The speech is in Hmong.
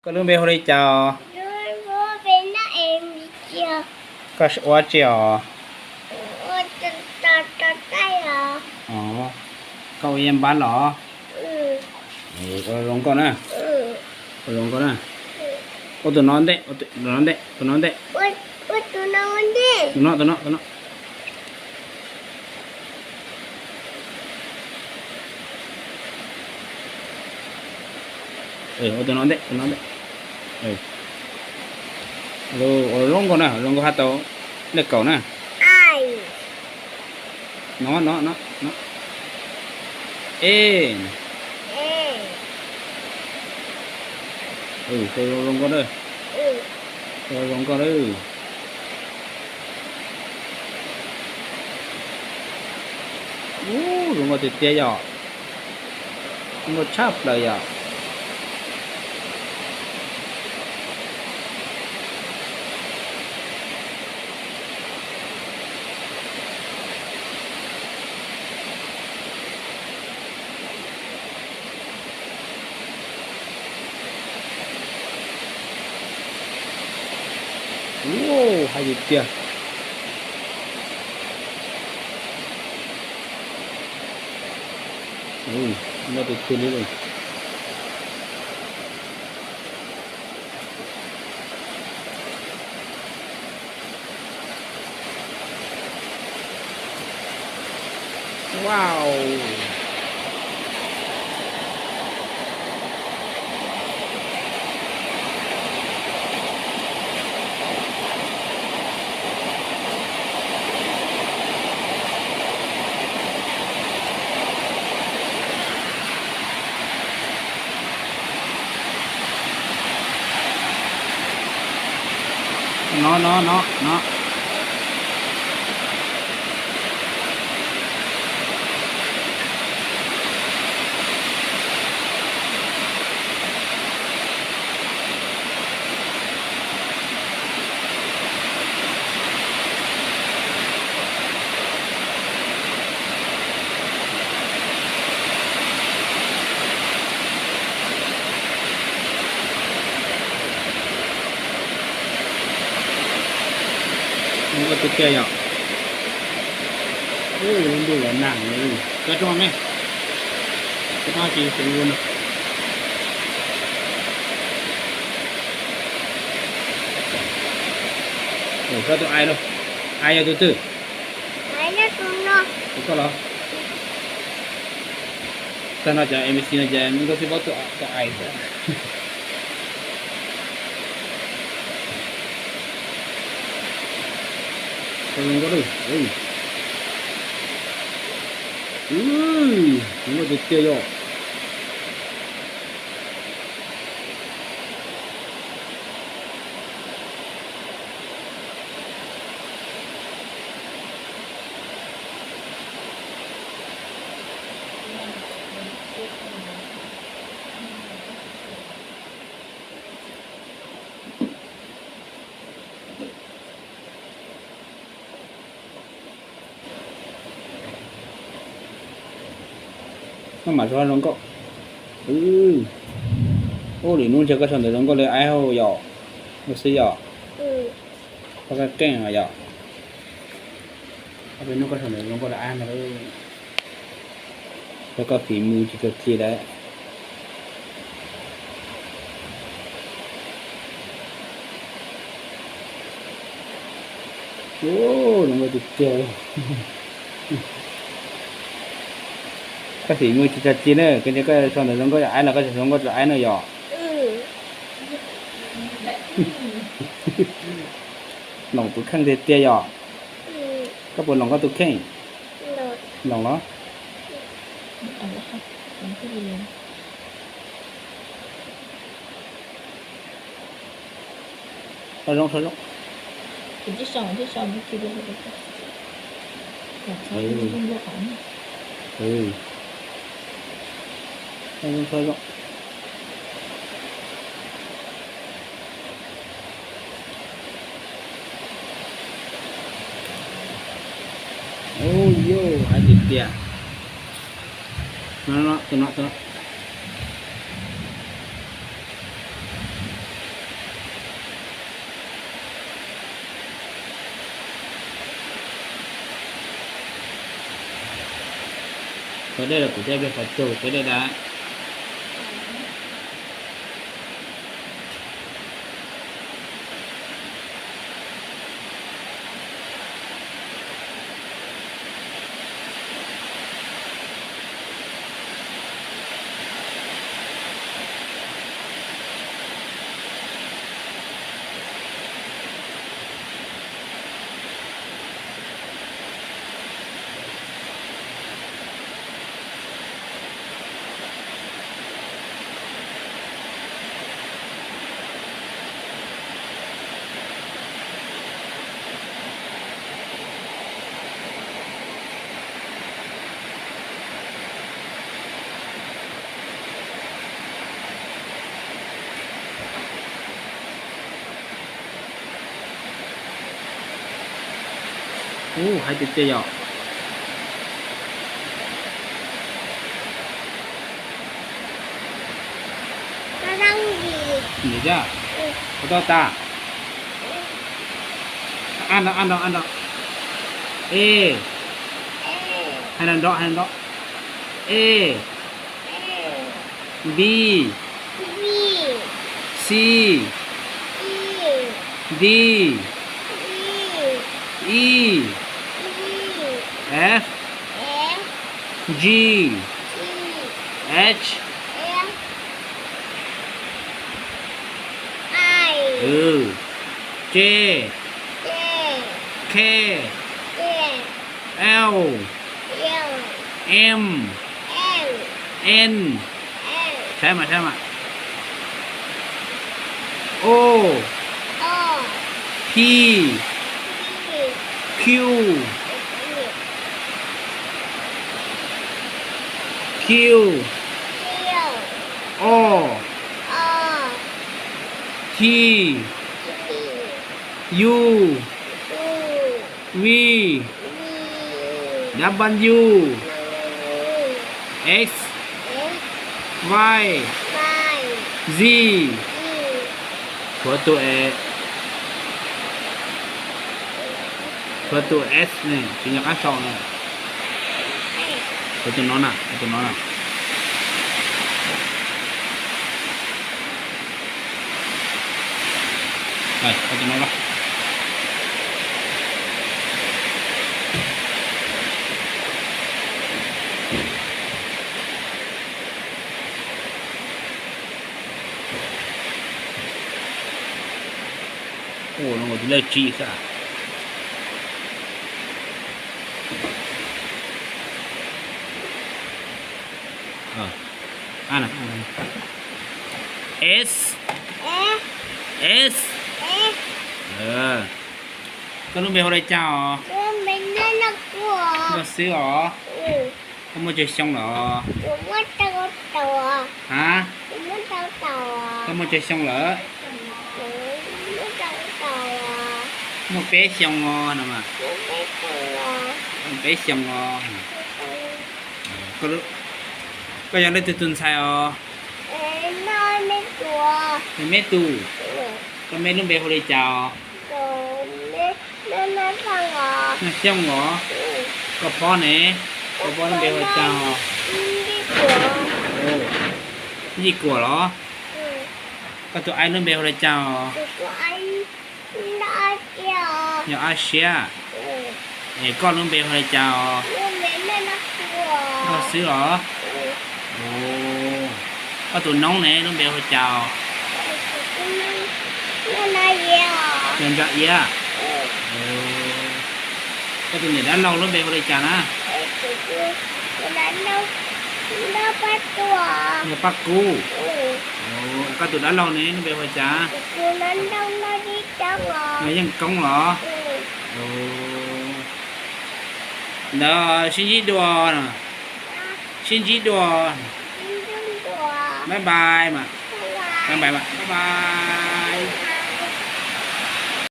Koj lub npe hu li cas? Koj ua tsi os? Koj ua yaj npab los? Ua zoo nkauj na. Ua zoo nkauj na. Ua tus no ntej, ua tus no ntej, tus no ntej. Tus no, tus no, tus no. Ua tus no ntej, tus no ntej. Ua zoo nkauj na, zoo nkauj hab tau dej kaum na. No, no, no, no. E. Zoo nkauj na. Zoo nkauj na. Ub, zoo nkauj tiag tiag yom. Zoo nkauj tshaj plaws yom. Ub, hais tiag tiag. Ub, no tus twg li lawm. Wow. No, no, no, no. Ua tus kiag yom. Ub, lub ntuj los nag, cov tsob me, cov tsis xeev ua no. Ua tus ai lauj, ai yog tus twg? Tus koj los? Tag no cov M C no ces nkauj tsis paub tus ai. Zoo nkauj, zoo nkauj tiag tiag yom. Maj mam zoo nkauj. Ub, lwm hnub ntshe koj sau ntawv zoo nkauj li aib hauj yom. Ua xwb yom. Koj keej yom. Ob peb hnub koj sau ntawv zoo nkauj li aib no. Rau koj fim mus tsis txog txij lawm. Ub, zoo nkauj tiag tiag. Koj fim mus tsis txog txij na, koj ntshe koj sau ntawv zoo nkauj rau aib no, koj tseem zoo nkauj rau aib no yom. Loos tus kheej tiag tiag yom. Koj puas loos koj tus kheej? Loos los? Sau zoo, sau zoo. Sau zoo, sau zoo. Ub, yus hais tiag tiag. No, no, tus no, tus no. Dej los kuv thiaj peb qhov cug peb dej dab. Ub, hais tiag tiag yom. Nim, ua tau tas. Ab nrov, ab nrov, ab nrov. E. Hais nrov nrov, hais nrov nrov. E. B. C. D. E. F. G. H. J. K. L. M. N. Saib mas, saib mas. O. P. Q. Q. O. T. U. V. W. X. Y. Z. Tshuav tus e, tshuav tus S ne, tsis nco qab sau na. Tshuav tus no na, tshuav tus no na. Ua no tus lej tsis xwb. S. S. Koj lub npe hu li cas os? Nkauj Xwb os. Koj muaj tsawg xyoo lawm? Ha? Koj muaj tsawg xyoo lawm? Muaj peb xyoo os no mas. Muaj peb xyoo os. Koj yog leej twg tus ntxhais os? Yog me tub. Koj me lub npe hu li cas os? Naj Xyooj os. Koj phob ne? Koj phob lub npe hu li cas os? Yij Kuam los? Koj tus aib lub npe hu li cas os? Yog Ab Siab. Es koj lub npe hu li cas os? Nkauj Xwb os. Koj tus noob ne lub npe hu li cas os? Yog Ntsa Iab. Koj tus niam dab laug lub npe hu li cas na? Yog Paj Kub. Koj tus dab laug ne lub npe hu li cas? Yog Yeej Koob los? Ntawd sib ntsib dua. Sib ntsib dua. Bye bye mas. Bye bye mas, bye bye.